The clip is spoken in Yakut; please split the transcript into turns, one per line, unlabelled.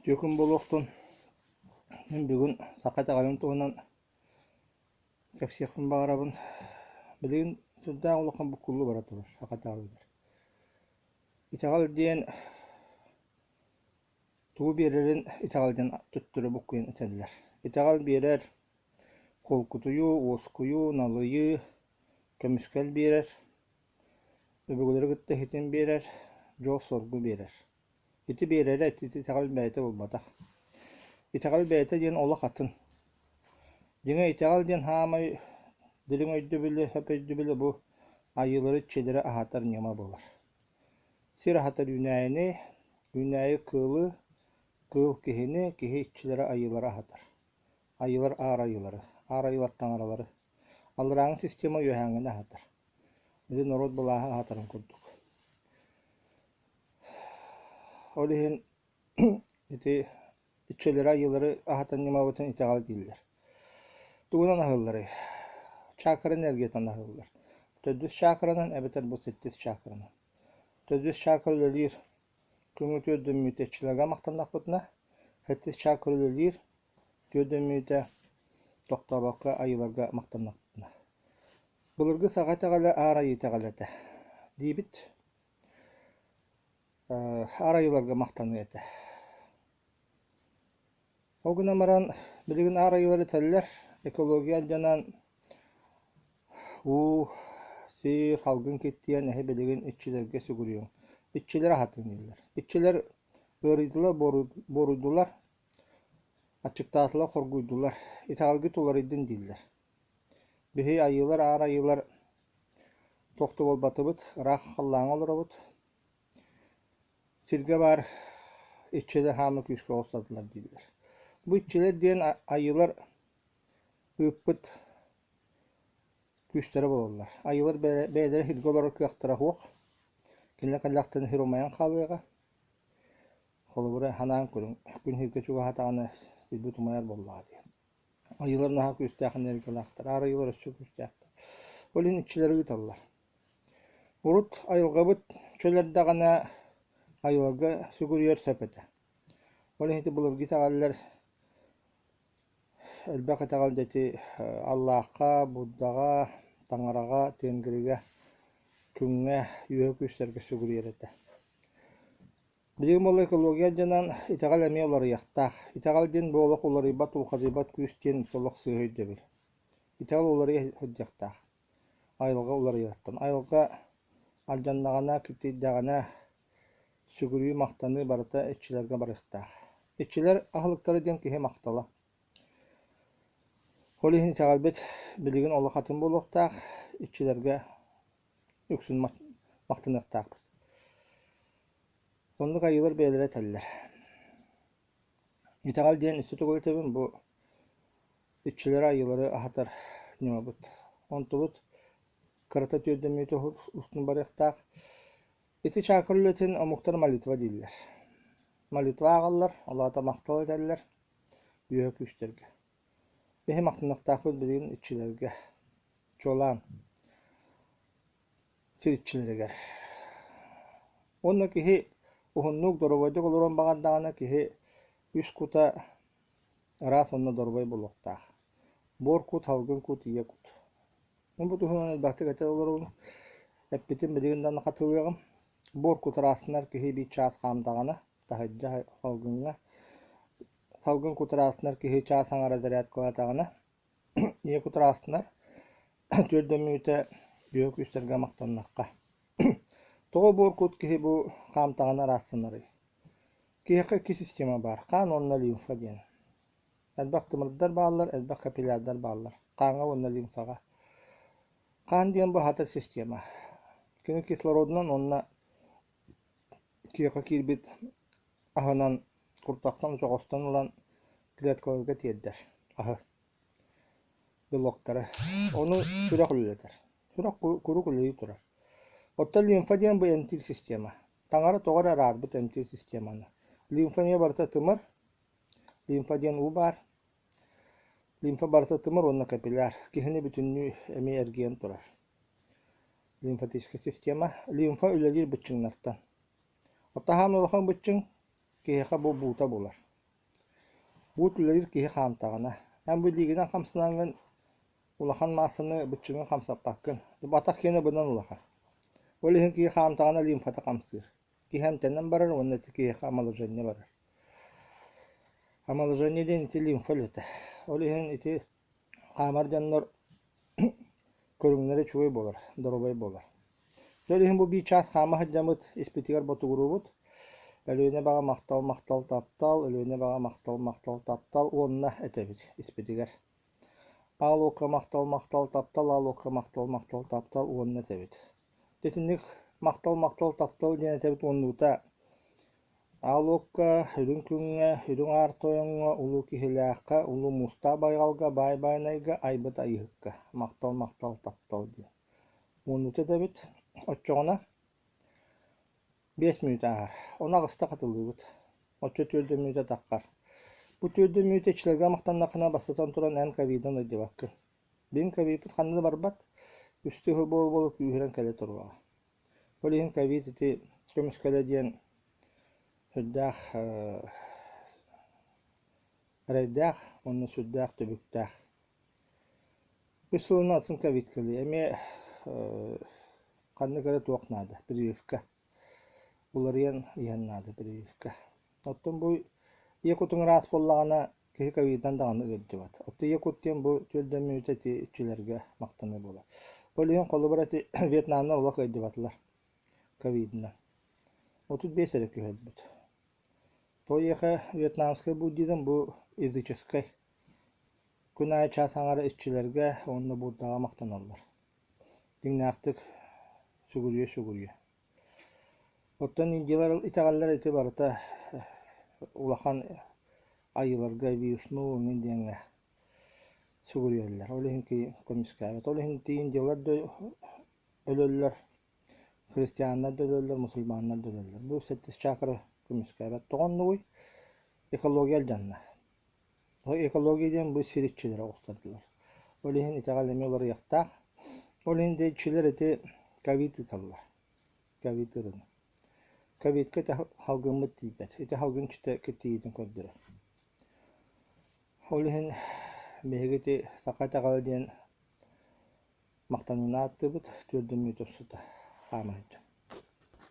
Түөкүн буолуохтун мин бүгүн саха итэҕэлин туһунан кэпсиэхпин баҕарабын. Билигин сүрдээх улахан буккуллуу бара турар саха итэҕэлигэр. Итэҕэл диэн тугу биэрэрин итэҕэл диэн төттөрү буккуйан этэллэр. Итэҕэл биэрэр холкутуйуу, уоскуйуу, налыйыы, көмүскэл биэрэр, өбүгэлэри кытта иһитин биэрэр, дьол-соргу биэрэр. Ити биэрэрэ ити итэҕэл бэйэтэ буолбатах. Итэҕэл бэйэтэ диэн олох атын. Дьиҥэ итэҕэл диэн саамай дириҥ өйдөбүлү, сөп өйдөбүлэ бу айыылары иччилэри аһатар ньыма буолар. Сир аһатар үүнээйини, үүнээйи кыылы, кыыл киһини, киһи иччилэрэ айыылары аһатар. Айыылар аар айыылары, аар айыылар таҥаралары. Алларааҥы система үөһээҥҥини аһатар. Ити норуот былааһа аһатарын курдук. Ол иһин ити иччилэри айыылары аһатан ньымабытын итэҕэл дииллэр. Тугунан аһыылларый? Чакра энергиятынан аһыыллар. Төрдүс чакранан эбэтэр бу сэттис чакранан. Төрдүс чакра үлэлиир күҥҥэ түөрдүммүтэ иччилэргэ махтаннахпытына, сэттис чакра үлэлиир түөрдүммүтэ тохтообокко айыыларга махтаннахпытына. Былыргы саха итэҕэлэ Аар Айыы итэҕэлэ этэ диибит. Аар Айыыларга махтаныы этэ. Ол гынан баран билигин Аар Айыылар этэллэр, экология алдьанан уу, сир, салгын киттийэн эһи билигин иччилэргэ сүгүрүйүҥ. Иччилэр аһатыҥ дииллэр. Иччилэр ыарыйдылар, буоруйдулар, аччыктаатылар, хоргуйдулар. Итэҕэлгит уларыйдын дииллэр. Биһи айыылар, аар айыылар туох да буолбатыбыт, ыраах халлааҥҥа олоробут. Сиргэ баар иччилэр хаама күүскэ оҕустардылар дииллэр. Бу иччилэр диэн айыылар ыыппыт күүстэрэ буолаллар. Айыылар бэйэлэрэ сиргэ олорор кыахтара суох. Кинилэр кэллэхтэринэ сир умайан хаалыаҕа. Холобура, санаан көрүҥ, күн сиргэ чугаһаатаҕына сирбит умайар буоллаҕа дии. Айыылар наһаа күүстээх энергиялаахтар, аар айыылар өссө күүстээхтэр. Ол иһин иччилэри ыыталлар. Урут айылҕабыт чөл эрдэҕинэ айылҕа сүгүрүйэр сөп этэ. Ол иһин ити былыргы итэҕэллэр элбэх итэҕэл дьэ ити Аллаахха, Буддаҕа, Таҥараҕа, Тенгригэ, Күҥҥэ, үөһэ күүстэргэ сүгүрүйэр этэ. Билигин буолла экология дьонон итэҕэл эмиэ уларыйыахтаах. Итэҕэл диэн бу олох уларыйбат, улхадыйбат күүс диэн олох сыыһа өйдөбүл. Итэҕэл уларыйа сылдьыахтаах. Айылҕа уларыйарыттан. Айылҕа алдьаннаҕына, киртийдэҕинэ сүгүрүйүү, махтаныы барыта иччилэргэ барыахтаах. Иччилэр аһылыктара диэн киһи махтала. Ол иһин итэҕэлбит билигин олох атын буолуохтаах, иччилэргэ үксүн махтаныахтаахпыт. Оннук айыылар бэйэлэрэ этэллэр. Итэҕэл диэн өссө тугу этэбин бу иччилэри айыылары аһатар ньымабыт. Онтубут кырата түөрдэммит устун барыахтаах. Ити чакра үлэтин омуктар молитва дииллэр. Молитва ааҕаллар, ол аата махтал этэллэр үөһэ күүстэргэ. Биһи махтаныахтаахпыт билигин иччилэргэ, чуолаан сир иччилэригэр. Уонна киһи уһуннук доруобайдык олоруон баҕардаҕына киһи үс кута ыраас уонна доруобай буолуохтаах. Буор кут, салгын кут, ийэ кут. Мин бу туһунан элбэхтик этэ олоробун. Эппитим билигин даҕаны хатылыаҕым. Буор кут ыраастанар киһи биир чаас хаамдаҕына, таһырдьа салгыҥҥа Салгын кутураастынар киһи чаас аҥара зарядкалаатаҕына, ийэ кутураастынар, түөрдэммитэ үөһэ күүстэргэ махтаннахха. Тоҕо буор кут киһи бу хаамтаҕына ыраастанарый? Киһиэхэ икки система баар, хаан уонна лимфа диэн. Элбэх тымырдар бааллар, элбэх капиллярдар бааллар, хааҥҥа уонна лимфаҕа. Хаан диэн бу аһатар система. Кини кислородунан уонна киһиэхэ киирбит аһынан куртахтан очоҕостон ылан клеткаларга тиэрдэр аһы, белоктары. Ону сүрэх үлэлэтэр. Сүрэх куруук үлэлии турар. Оттон лимфа диэн бу эмтиир система. Таҥара тоҕо эрэ араарбыт эмтиир системаны. Лимфа эмиэ барыта тымыр, лимфа диэн уу баар. Лимфа барыта тымыр уонна капилляр. Киһини бүтүннүү эмиэ эргийэн турар. Лимфатическая система. Лимфа үлэлиир быччыҥнартан. Оттон хаан улахан быччыҥ киһиэхэ бу буута булар. Буут үлэлиир киһи хаамтаҕына, эн бу илиигинэн хамсанаҥҥын улахан маассаны быччыҥын хамсаппаккын. Батах киэнэ быдан улахан. Ол иһин киһи хаамтаҕына лимфата хамсыыр. Киһи эмтэнэн барар уонна ити киһиэхэ омоложение барар. Омоложение диэн ити лимфа үлэтэ. Ол иһин ити хаамар дьоннор көрүҥнэрэ үчүгэй буолар, доруобай буолар. Ол иһин бу биир чаас хаама сылдьаммыт испитигэр ботугуруубут. Өлүөнэ баҕа махтал махтал таптал, Өлүөнэ баҕа махтал махтал таптал уонна этэбит испитигэр. Аал уокка махтал махтал таптал, аал уокка махтал махтал таптал уонна этэбит. Итинник махтал махтал таптал диэн этэбит уоннуута Аал уокка, үрүҥ күҥҥэ, үрүҥ аар тойоҥҥо, улуу киһилээххэ, улуу муустаах байҕалга, баай байанайга, айбыт айыыһыкка махтал-махтал таптал диэн. Уоннуута этэбит, оччоҕуна 5 мүнүүтэ ааһар. Ону аҕыста хатылыыбыт. Оччо түөрдэ мүнүүтэ таххар. Бу түөрдэ мүнүүтэ иччилэргэ махтаннаххына, бастатан туран эн ковидынан ыалдьыбаккын. Билигин ковидпыт ханна да барбат, үстүү сыл буола-буола күүһүрэн кэлэ туруоҕа. Ол иһин ковид ити көмүскэлэ диэн сүрдээх эрэйдээх уонна сүрдээх түбүктээх. Үс сылынан атын ковид кэлиэ. Эмиэ ханнык эрэ туох наада, прививка. Уларыйан иһэн наада прививка. Оттон бу ийэ кутуҥ ыраас буоллаҕына Киһи ковидынан даҕаны ыалдьыбат. Оттон ийэ кут диэн бу түөрдэн мүнүүтэ ити иччилэргэ махтаныы буолар. Ол иһин холобура ити Вьетнамнар олох ыалдьыбатылар ковидынан. 35 эрэ киһи өлбүт. То эйиэхэ вьетнамскай буддизм бу языческай. Күн аайы чаас аҥара иччилэргэ уонна Буддаҕа махтаналлар. Дьиҥнээхтик сүгүрүйэ-сүгүрүйэ. Оттон индиялар итэҕэллэрэ ити барыта улахан айыыларга Вишну эҥин диэҥҥэ сүгүрүйэллэр. Ол иһин киһи көмүскээбэт. Ол иһин ити индиялар да өлөллөр, христианнар да өлөллөр, мусульманнар да өлөллөр. Бу сэттис чакра көмүскээбэт. Тоҕо оннугуй? Экология алдьанна. Экология диэн бу сир иччилэрэ оҕустардылар. Ол иһин итэҕэл эмиэ уларыйыахтаах. Ол иһин дьэ иччилэр ити ковид ыыталлар. Ковид ыарыыны. Ковидка ити салгыммыт тиийбэт. Ити салгын иччитэ киртийиитин көрдөрөр. Ол иһин биһиги ити саха итэҕэлэ диэн махтаныыны ааттыыбыт, түөрдүн мүөтэ устата хаама сылдьан.